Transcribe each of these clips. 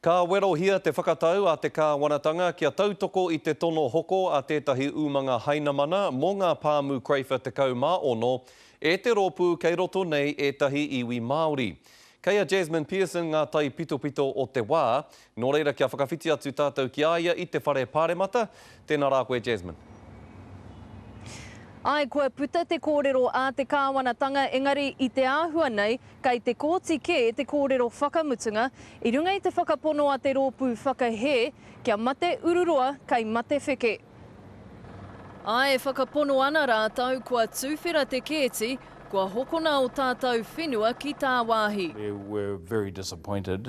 Ka werohia te whakatau a te kāwanatanga kia tautoko i te tono hoko a tētahi umanga Hainamana mō ngā pāmu Craifer 16 e te rōpū kei roto nei ētahi iwi Māori. Kei a Jasmine Pearson ngā taipitopito o te wā, nō reira kia whakawhiti atu tātou ki a ia i te Whare Pāremata. Tēnā rā koe Jasmine. Āe, kua puta te kōrero a te kāwanatanga engari i te āhua nei, Kei te kōti kē te kōrero whakamutunga, i runga i te whakapono a te rōpū whakahē, kia mate ururoa kei mate wheke. Ā, e whakapono ana rātou kua tuwhera te kēti, kua hokona ō tātou whenua ki tāwāhi. We were very disappointed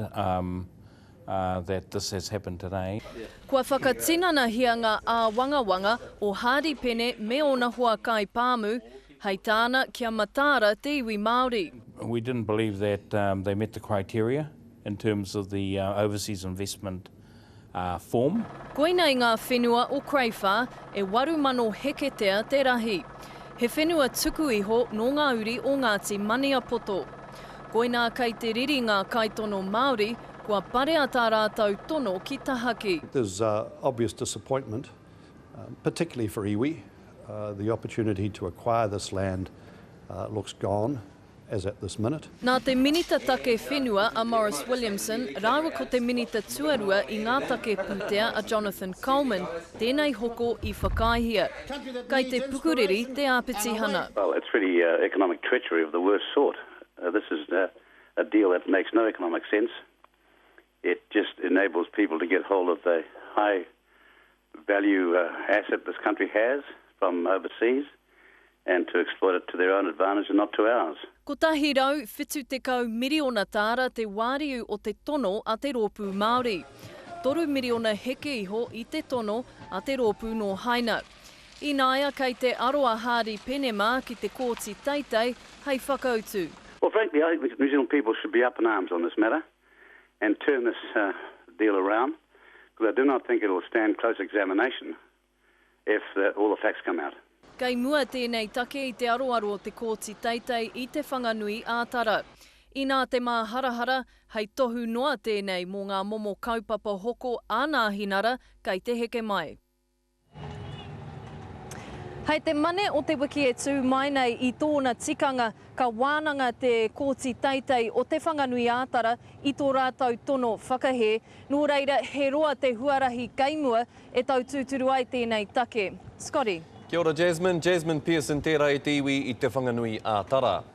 that this has happened today. Kua whakatinanahia ngā āwangawanga o Hardy Pene me ōna hoa kaipāmu, Hei tāna, kia mataara te iwi Māori. We didn't believe that they met the criteria in terms of the overseas investment form. Koinei ngā whenua o Craiwha, e 8,000 heketea te rahi. He whenua tuku iho nō ngā uri o Ngāti Maniapoto. Koinā kei te riri ngā kaitono Māori, kua parea tā rātou tono ki tahaki. There's obvious disappointment, particularly for iwi, The opportunity to acquire this land looks gone as at this minute. Nā te Minita Take Whenua a Maurice Williamson rāua ko te Minita Tuarua i ngā Take Pūtea a Jonathan Coleman tēnei hoko i whakaaehia. Kei te pukuriri te āpitihana. Well, it's really economic treachery of the worst sort. This is a deal that makes no economic sense. It just enables people to get hold of the high value asset this country has from overseas and to exploit it to their own advantage and not to ours. 170 miriona tāra te wāriu o te tono a te Rōpū Māori. Toru miriona heke iho i te tono a te rōpū nō Haina. Ināia kei te aro a Hardy Pene mā ki te Kōti Teitei hei whakautu. Well frankly I think the New Zealand people should be up in arms on this matter and turn this deal around because I do not think it will stand close examination if the, all the facts come out. Kei mua tēnei take i te aroaro o te Kōti Teitei i Te Whanganui ā-Tara. Inā te māharahara, hei tohu noa tēnei mō ngā momo kaupapa hoko a Nāhinara kei te heke mai. Hei te Mane o te wiki e tū mai nei i tōna tikanga, ka wānanga te Kōti Teitei o Te Whanganui-ā-Tara i tō rātou tono whakahē, nō reira he roa te huarahi kei mua e tau tūturu ai tēnei take. Scotty. Kia ora Jasmine, Jasmine Pearson tērā e te iwi i Te Whanganui-ā-Tara.